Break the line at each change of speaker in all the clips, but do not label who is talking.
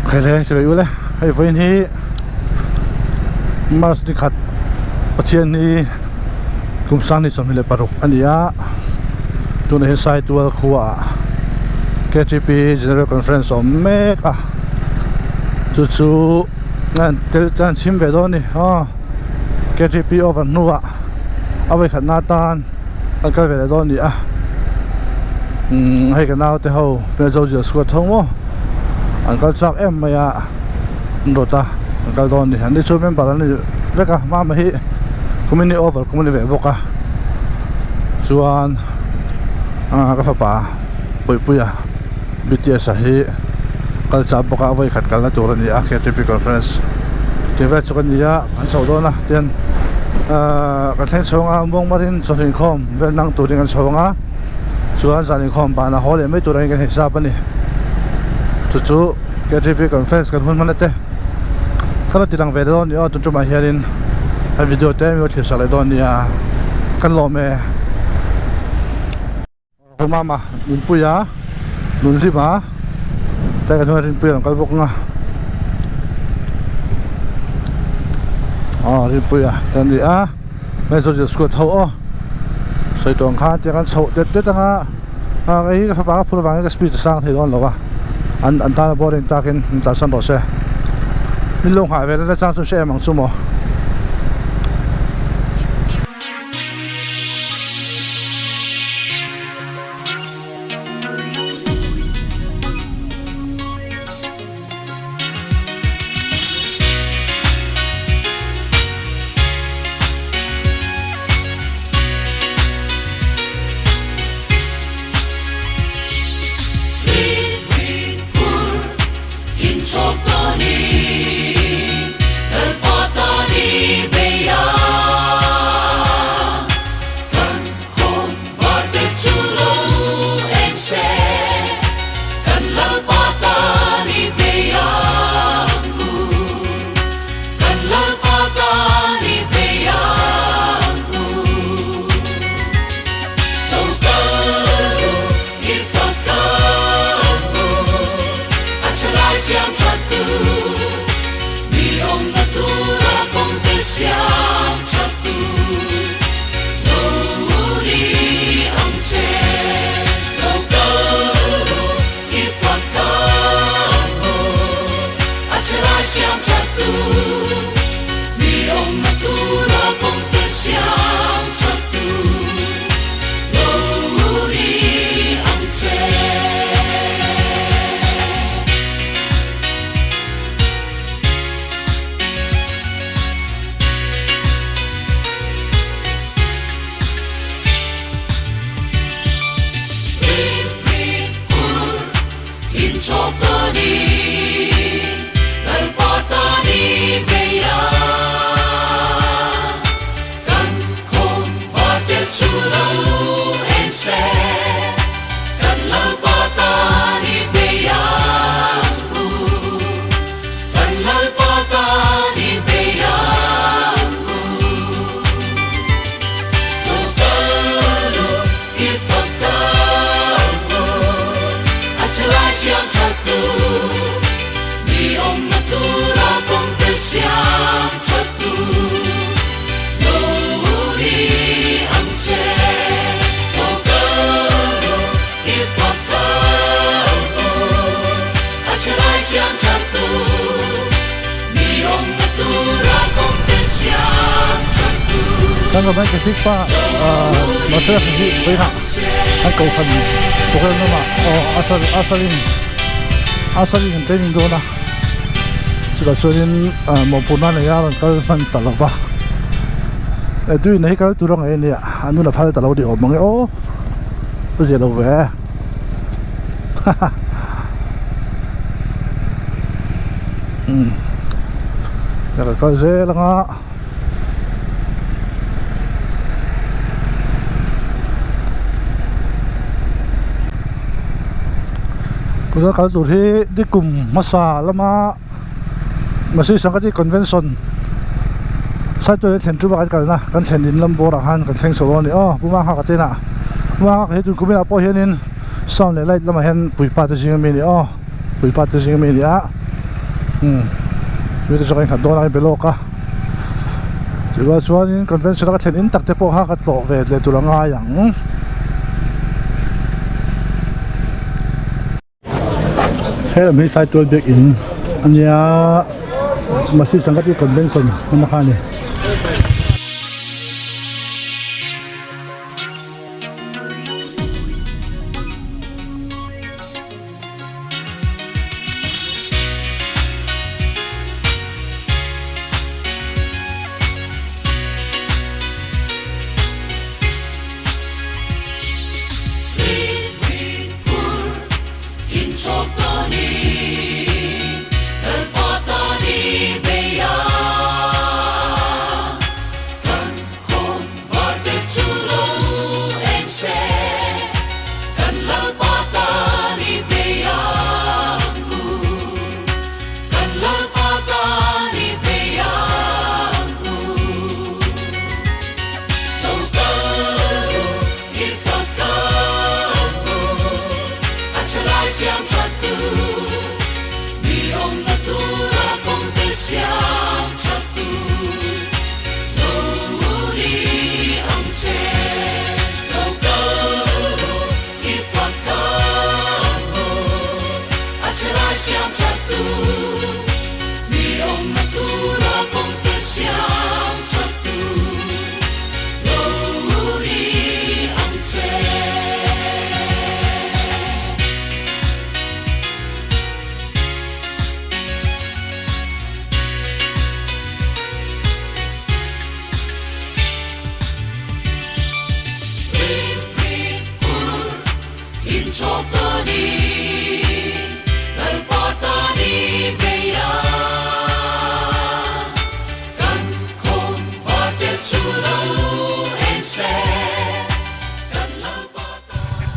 Khaile chibai ule hei vawiin hi March ni khat Pathian hi kum sang ni 26 a ni a tunah hian Saitual khua ah K_T_P General Conference a awm mek a chu chu tel chuan chhim ve dawn a ni aw K_T_P over hnuah a vawikhatna atan an kal ve leh dawn a ni a umm hei ka naute ho Mizo zir squad ho maw an kal chak em mai a an rawt a an kal dawn a ni an ni chu member an ni vek a mama hi kumini over kum a ni ve bawk a chuan ah ka fapa Puipuia B_T_S a hi kal chak bawk a a vawikhat kalna tur a ni a K_T_P conference tih vel chu ka ni a an chhoh dawn a tihian ahh kan thleng chhung a muangmarin chawhnu inkhawm vel nang turin kan chho ang a chuan zan inkhawm banah haw leh mai tur angin kan hisap a ni chu chu K_T_P conference kan hun hman ate ka la ti lang ve dawn a ni aw tun tumah hianin a video te min lo thlir sak leh dawn a nia kan lawm e. Mama Nunpuia Nunhlima tlai kan hnuaiah Rinpuia an kal bawk ang a aw Rinpuia te an ni a hei saw squad ho aw sawi tawh ang khan tiang an chhoh det det ang a ah hei hi ka fapa ka phur avangin ka speed a sang thei dawn lo a an an tana boring takin min tlansan rawh se min lo nghah ve na chang chu hre em ang chu maw. Kan ram hian traffic pa mahse a hi vawiinah an kohhran program lamah aw usher usher in usher in an training dawn a chutah chuanin mawhphurhna nei a rawn kal hman ta lo va Edwin a hi kal tur a ngaih a nia a nun a phal ta lo ni awm ang e aw a zia lo ve haha umm ka kal zel ang a. Tuna kal tur hi dikum hmasa lama Masi Sangati Convention Saitual hi thlen tum a kan kalna kan thlen in lam bawrah khan kan thleng chho dawn a ni aw Pu Manghaka te inah Pu Manghaka hi tun kum inah pawh hianin sound leh light lamah hian puipa te zing ami a ni aw puipa te zing ami a ni a. Umm chumi te chu ka innghat dawn a ka inbe lawk a tichuan chuanin convention a ka thlen in tak te pawh kha ka tlawh ve leh tur a ngai ang. He lam hi Saitual biakinn a nia Masi Sangati convention hman na kha a ni.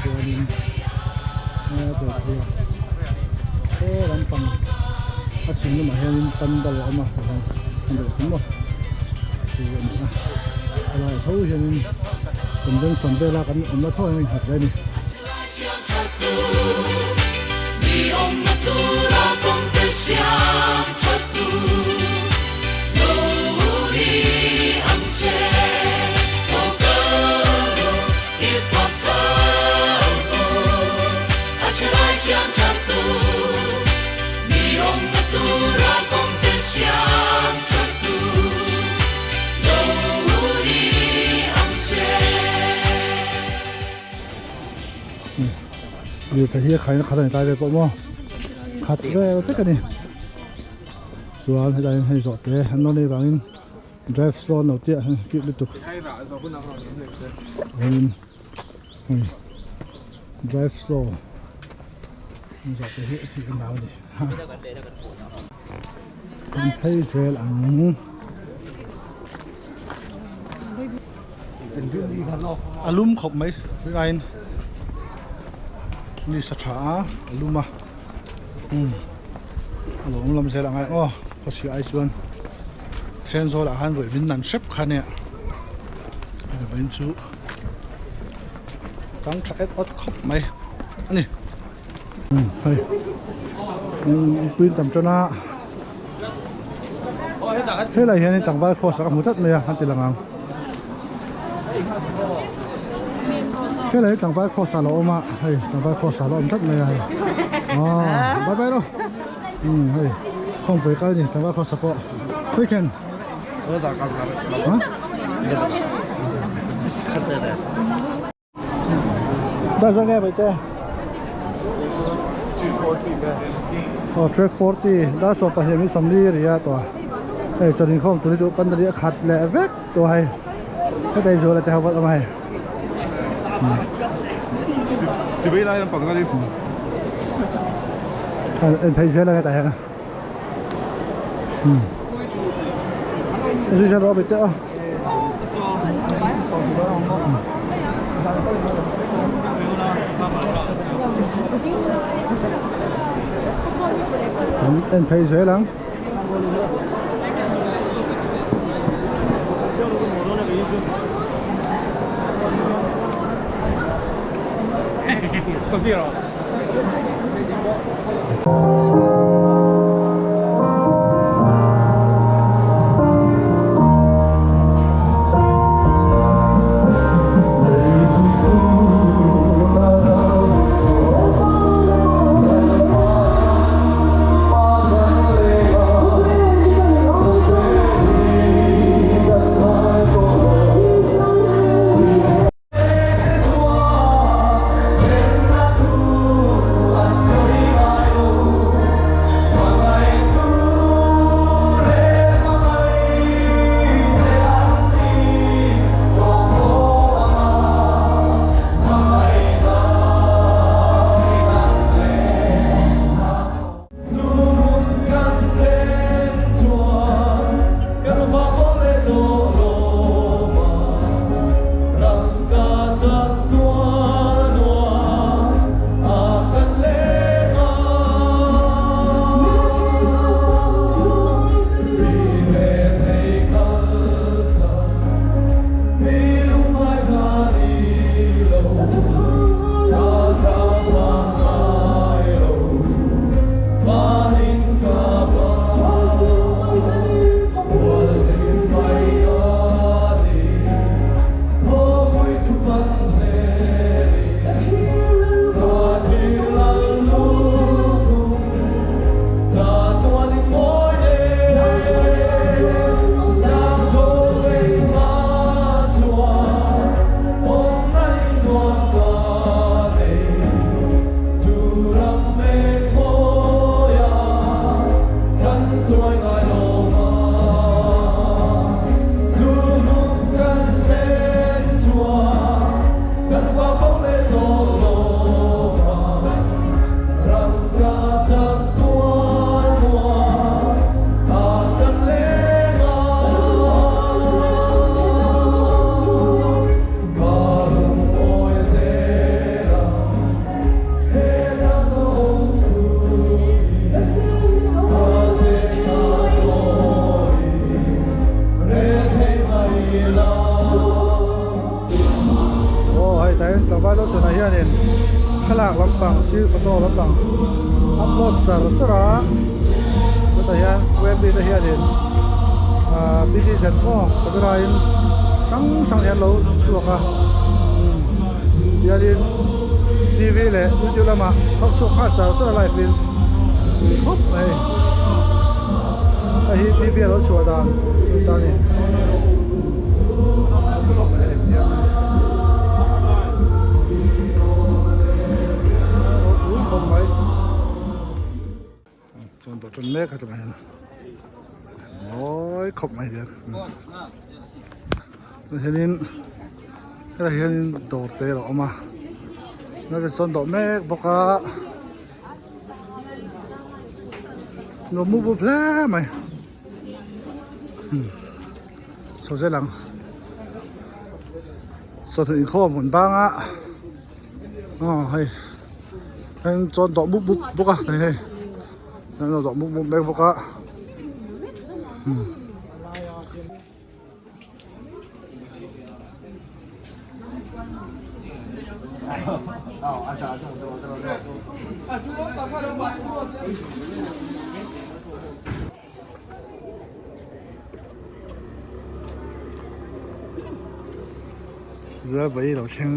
Chuanin he lampang a chhim lamah hianin pandal a awm a tihian pandal a awm maw chu a ni a helaiah tho hianin convention vela kan awm na tho hian a innghat ve a ni. Lirthei hi a khaina khat a ni tlai vel pawh maw khat vel vek a ni chuan helai hian hei zawh te an lo nei vangin drive slow an lo tia hei cute lutuk chuanin hei drive slow an zawh te hi a thih kan hlau a ni kan phei zel ang. A lum khawp mai ringain ni sa tha a a lum a umm a lo awm lam zel ang a aw khawsih ai chuan then zawl ah khan ruih min nan hrep kha nia vawiin chu tang tha et awt khawp mai a ni umm hei mipui tam tan a. Helai hianin tlangval cross a ka hmu tlat mai a an ti lang ang helai hi tlangval cross a lo awm a hei tlangval cross a lo awm tlat mai a hei aw bye bye rawh umm hei khawmpui kal a ni tlangval cross a pawh khawi khen ha Dar zawng nge vaite? Aw 12:40 dar 12 min 40 ri a tawh a hei chaw inkhawm tur hi chu pandali a khat leh vek tawh a hei heta hi zuala te ho vat awm a hei en phei zel ang hetah hian zui zel rawh bete aw kan en phei zel ang hianin thlalak lampang thil photo lampang upload char char a chutah hian U_M_B te hianin ahh B_T_Z maw camera in hrang hrang hi an lo chhuak a hianin T_V leh youtube lamah chhawp chhuak nghal char char a live in pui khawp mai hei hi T_V a lo chhuah dan ta a ni. Chuan dawh tan mek a tunah hian mawi khawp mai hian tunah hianin hetah hianin dawr te a lo awm a tunah chuan dawh mek bawk a nuam mup mup hle mai. Chho zel ang chawhnu inkhawm hun bang a aw hei heng chuan dawh mup mup bawk a hei hei an lo dawh mup mup mek bawk a umm. Zualbawi lo thleng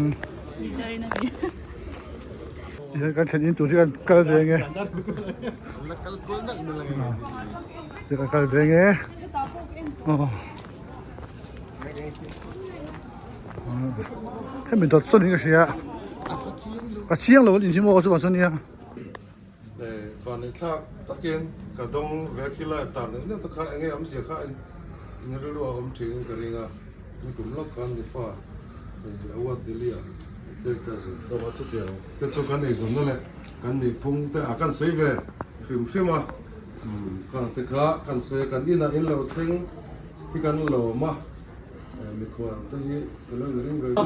Tihian kan thlen in tur hi kan kal ve nge Kan kal ve nge aw Hemi dawt sawn hi ka hria a chiang lo an inhim aw chuvang chuan nia.
Vanneih thlak takin ka dawng ve khi lai tan neuh neuh te kha enge awmzia kha in rilru a awm thin in ka ring a, nikum lawk khan nifa award Delhi ah te ka zir tawh a chutiang te chu kan eizawnna leh kan nihphung te ah kan sawi ve hrim hrim a, khang te kha kan sawi a kan inah in lo thleng hi kan lawm a. Mikhual te hi ka lo inring ve.
A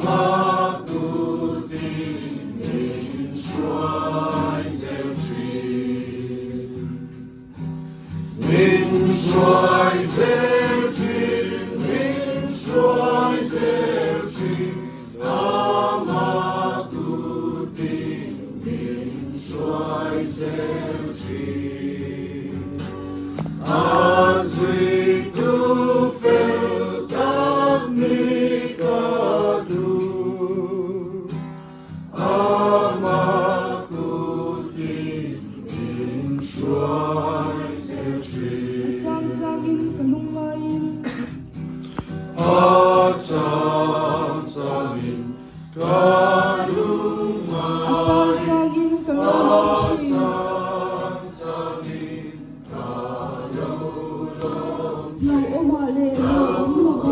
chang changin ka lung ngaiin. A chang changin ka lo lawm thin. Lo awmah leh lo awm lovah.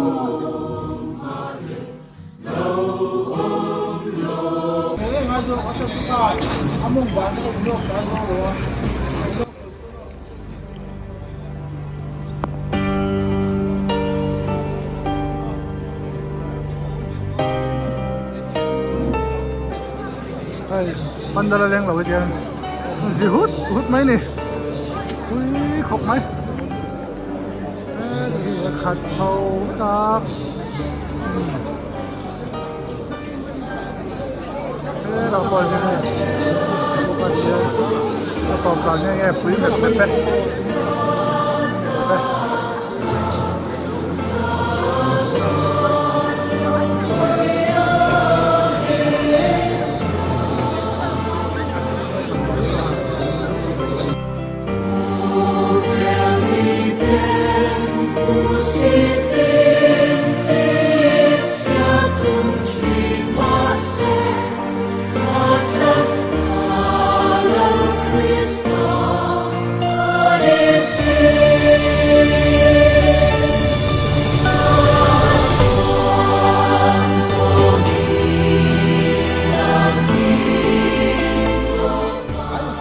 Hei pandal a leng lo hi chuan zi hut hut mai a ni tui khawp mai heti hi a khat chho vek a helai pawh hian hei a tawp dan nge nge pui mep mep e.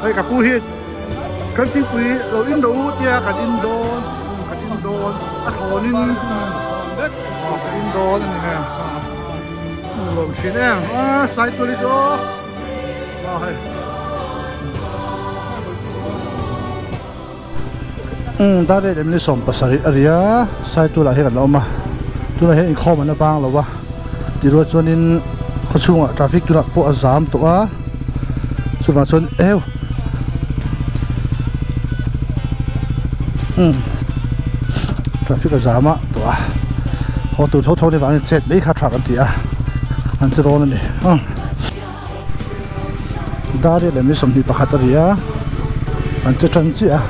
Hei ka pu hi kan thingpui lo in ro u tia kan in dawn kan in dawn a thlawn in kan in dawn a ni nge nuam thin em a sai tur hi chu aw hei. Umm dar rate em ni 70 a ri a sai tur lah hi kan la awm a tunah hian inkhawm an la bang lo a tih rual chuanin. Khaw chhungah traffic tunah pawh a zam tawh a chuvang chuan eu umm traffic a zam a tawh a haw tur tho tho ni vangin chet mai kha tha kan ti a an che dawn a ni umm dar leh mi 21 a ri a an che tan chiah a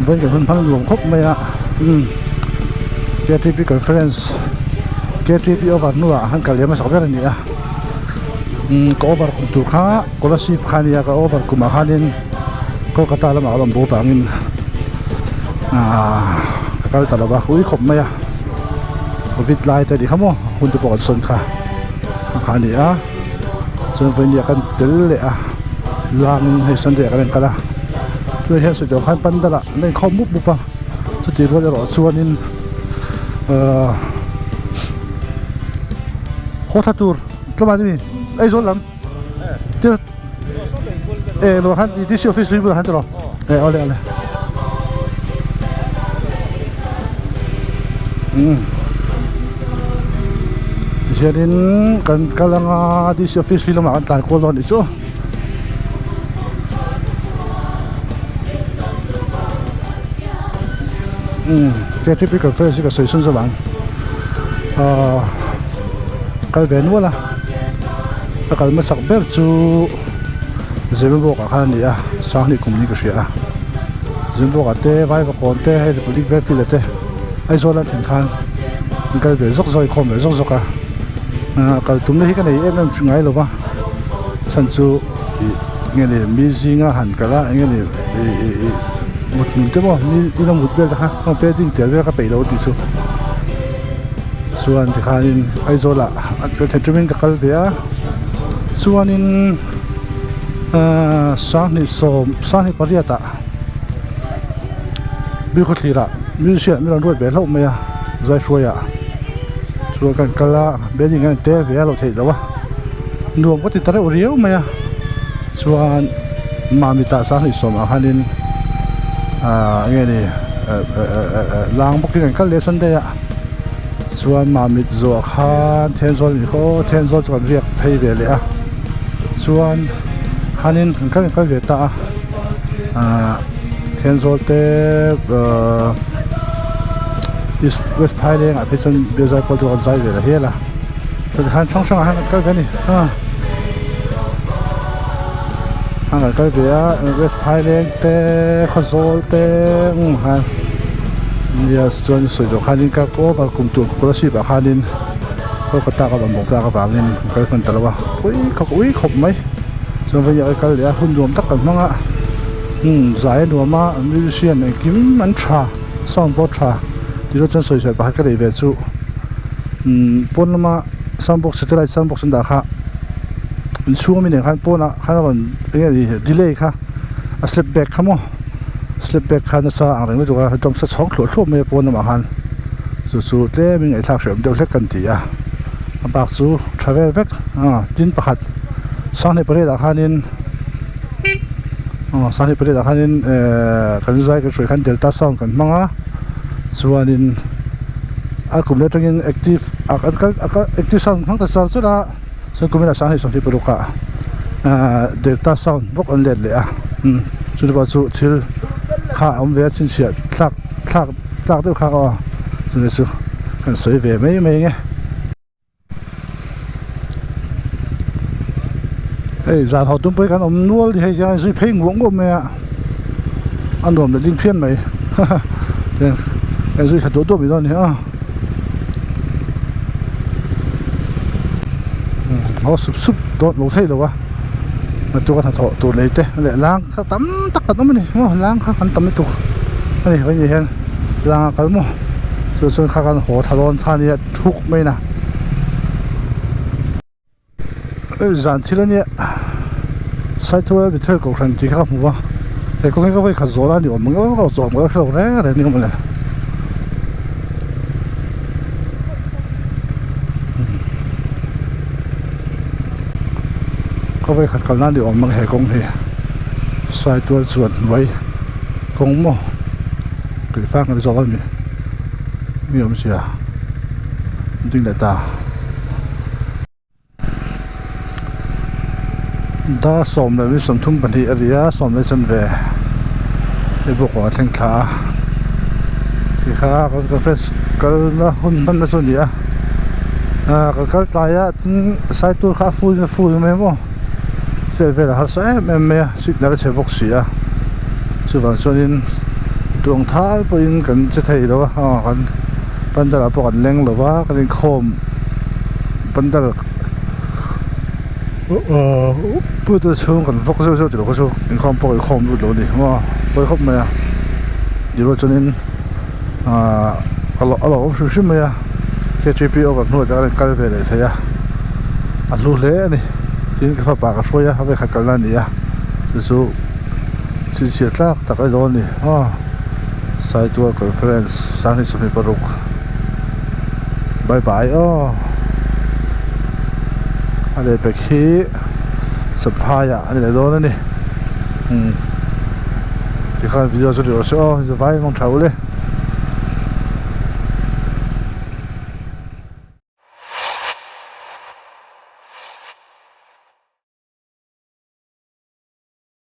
vawiin kan hun hmang nuam khawp mai a umm ktp conference ktp over hnuah han kal leh hmasak ber a ni a umm ka over kum tur kha scholarship kha a nia ka over kumah khanin Kolkata lamah a rawn bo vangin ahh ka kal ta lo va ui khawp mai a covid lai te a ni kha maw hun te pawh kan sawn kha kha a ni a chuan vawinia kan tel leh a langin hei sunday ah kan rawn kal a tunah hian sawi tur khan pandal ah an inkhawm mup mup a chutih rual erawh chuanin ahh haw thla tur tlawm a ni Aizawl lam thil e lo khan DC office hlui bulah khan tiraw e awle awle umm tihianin kan kal anga DC office hlui lamah kan tlan kual dawn anih chu. Umm ktp conference hi ka sawi sawn zawk ang ahh kal ve nual a ka kal hmasak ber chu Zemabawk ah khan a ni a Sanghnih kum niin ka hria a Zemabawk ah te Vaivakawn te hei Republic Veng field ah te Aizawl an thlen khan an kal ve zawk zawk a inkhawm ve zawk zawk a ahh kal tumna hi ka nei em em ngai lo va chhan chu ih enge ni mi zinga han kal a enge ni ih ih ih mut hmun te maw mi ina mut vel te kha heng painting tel vel kha peih lo tih chu chuan tikhanin Aizawl ah an kal thei tumin ka kal ve a chuanin ahh sanghnih sawm sanghnih pariat ah Bilkhawthlir ah musician an rawn ruat ve hlauh mai a Zaihruai ah chuan kan kal a building an te ve a lo theih loh a nuam ka ti ta reuh riau mai a chuan mami tah sanghnih sawmah khanin ahh enge ni lang bawkin an kal leh sunday ah chuan mamit zawh khan thenzawl a ni khaw thenzawl chu kan riak phei ve leh a chuan khanin kan kal kal ve ta a ahh thenzawl te ahh east west phaileng ah phei chuan biazai pawl te pawh an zai ve ta hial a chuan tikhan hrang hrangah hian kan kal ve a ni a an kan kal ve a west phaileng te khawzawl te um khan nia chuan sawi zawh khanin ka over kum tur scholarship ah khanin kolkata ka rawn bawk tlak avangin ka kal hman ta lo a ui khawp ui khawp mai chuan vawiin ah ka kal leh a hun nuam tak kan hmang a umm zai a nuam a musician engkim an tha sound pawh a tha tih loh chuan sawi sawi pakhat ka neih ve chu umm pawn lama sound box satellite sound box an dah kha inchhung ami nen khan pawnah khan a rawn eng nge ni delay kha a slap back kha maw slap back kha nasa ang reng lutuk a drum sa chhawng thluah thluah mai a pawn lamah khan chu chu tlemin ngaihthlak hrehawm deuh hlek kan ti a a bak chu tha vel vek ah tin pakhat sanghnih pariat ah khanin aw sanghnih pariat ah khanin ehh kan zai kan hruai khan delta sound kan hmang a chuanin a kum leh atangin active a kal a kal active sound hmang ta char char a chuan kumin ah sanghnih 26 ah ahh delta sound bawk an let leh a umm chu te pawh chu thil kha a awm ve a chhinchhiah thlak thlak tlak deuh kha aw chumi chu kan sawi ve mai mai ang e. Hei zan haw tum pawh hi kan awm nual ni hei hian zui phei nguah nguah mai a a nuam leh ding phian mai haha en zui tha duah duah mai dawn a ni a haw sup sup dawn lo theih lo a naktuk a hnathawh tur nei te leh lang kha tam tak kan awm a ni maw lang kha kan tam lutuk a ni vawiin hian lang a kal maw chu chuan kha kan haw thla dawn kha a nia. thuk mai na hei zan thil ania saitual bethel kohhran tih kha ka hmu a he kawng hi ka vawikhat zawh la ni awm ang ka zawh ang ka hrelo reng reng ni mawle ka vawikhat kalna ni awm ang he kawng hi saitual chuan hnuai kawng maw keifang kan zawk a ni. Mi awmzia ding leh ta. Dar 32 a ri a, 12 te bawk a thleng thla a tikha kan conference kalna hun hmanna chu a ni a ah kan kal tlai a tin side tur kha a full in a full mai maw chet vel a harsa em em mai a signal a chhe bawk si a chuvang chuanin tuang thal pawhin kan che thei lo a ah kan pandal ah pawh kan leng lo va kan inkhawm pandal. Pute chhung kan vawk zeuh zeuh tih loh kha chu inkhawm pawh inkhawm lut lo a ni maw pawi khawp mai a tih chuanin ahh a lo awm hrim hrim mai a K T P over hnuah te khan kal ve leh thei a a hlu hle a ni tin ka fapa ka hruai a a vekhat kalna a ni a chu chu chhinchhiah tlak tak a ni dawn a ni maw Saitual conference 2026 bye bye aw a lehpek hi Champhai ah a ni leh dawn a ni umm tikhan video chu ni rawh se aw vai mawng tha ule.